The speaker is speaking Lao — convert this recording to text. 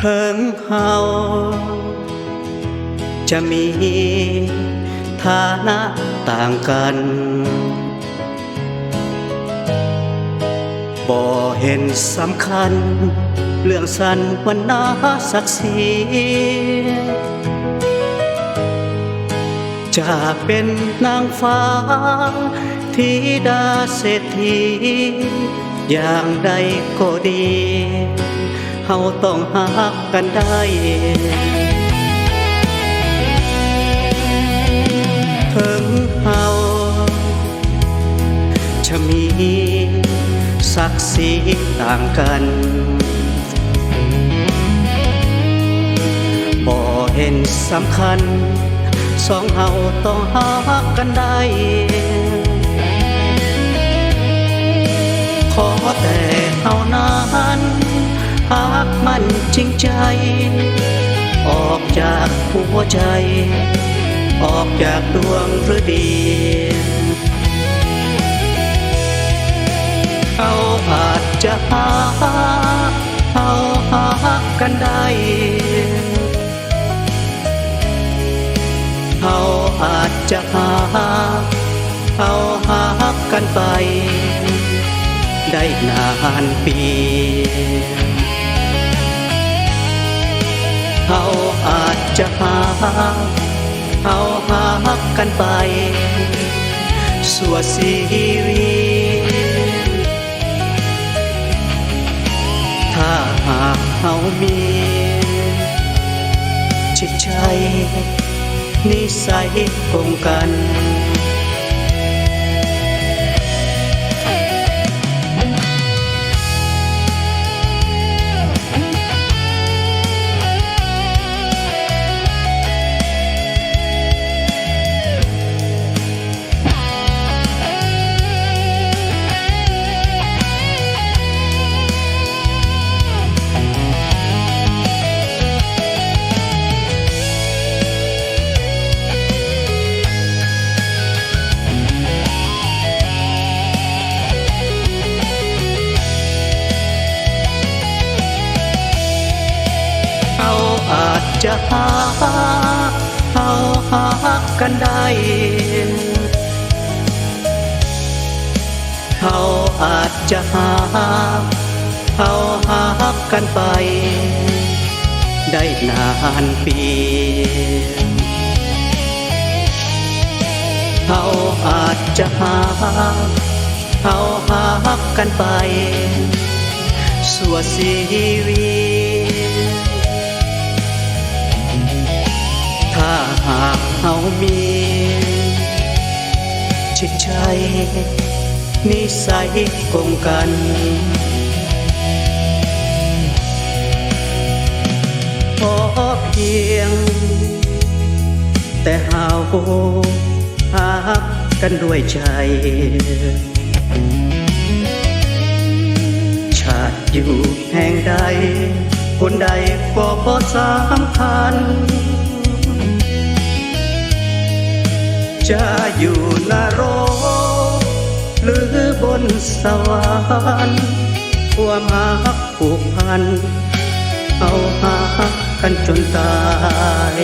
ເຖິງເຮົາຈະມີຖານະຕ່າງກັນ ບໍ່ເຫັນສຳຄັນເລື່ອງຊັ້ນວັນນະສັກສີ ຈະເປັນນາງຟ້າ ທິດາເສດຖີ ຢ່າງໃດກໍດີ ເຮົາຕ້ອງຮັກກັນໄດ້ ເຖິງເຮົາຈະມີສັກສີຕ່າງກັນ ບໍ່ເຫັນສຳຄັນ ສອງເຮົາຕ້ອງຮັກກັນໄດ້ ຂໍແຕ່ເຮົານັ້ນຮັກມັນຈິງໃຈ ອອກຈາກຫົວໃຈ ອອກຈາກດວງລະດີ ເຮົາອາດຈະຮັກ ເຮົາຮັກກັນໄດ້ ເຮົາອາດຈະຮັກ ເຮົາຮັກກັນໄປໄດ້ນານປີ ເຮົາອາດຈະຮັກ ເຮົາຮັກກັນໄປຊົ່ວຊີວິດ ຖ້າຫາກເຮົາມີຈິດໃຈນິໄສກົງກັນ. ເຮົາອາດຈະຮັກ ເຮົາຮັກກັນໄດ້ ເຮົາອາດຈະຮັກ ເຮົາຮັກກັນໄປໄດ້ນານປີ ເຮົາອາດຈະຮັກ ເຮົາຮັກກັນໄປຊົ່ວຊີວິດ ຖ້າຫາກເຮົາມີຈິດໃຈນິໄສກົງກັນ ພໍພຽງແຕ່ເຮົາຮັກກັນດ້ວຍໃຈ ຊາດຢູ່ແຫ່ງໃດ ຄົນໃດກໍບໍ່ສຳຄັນ ຈະຢູ່ນະລົກ ຫຼື ບົນສະຫວັນ ຄວາມຮັກ ຜູກພັນ ເຮົາຮັກກັນຈົນຕາຍ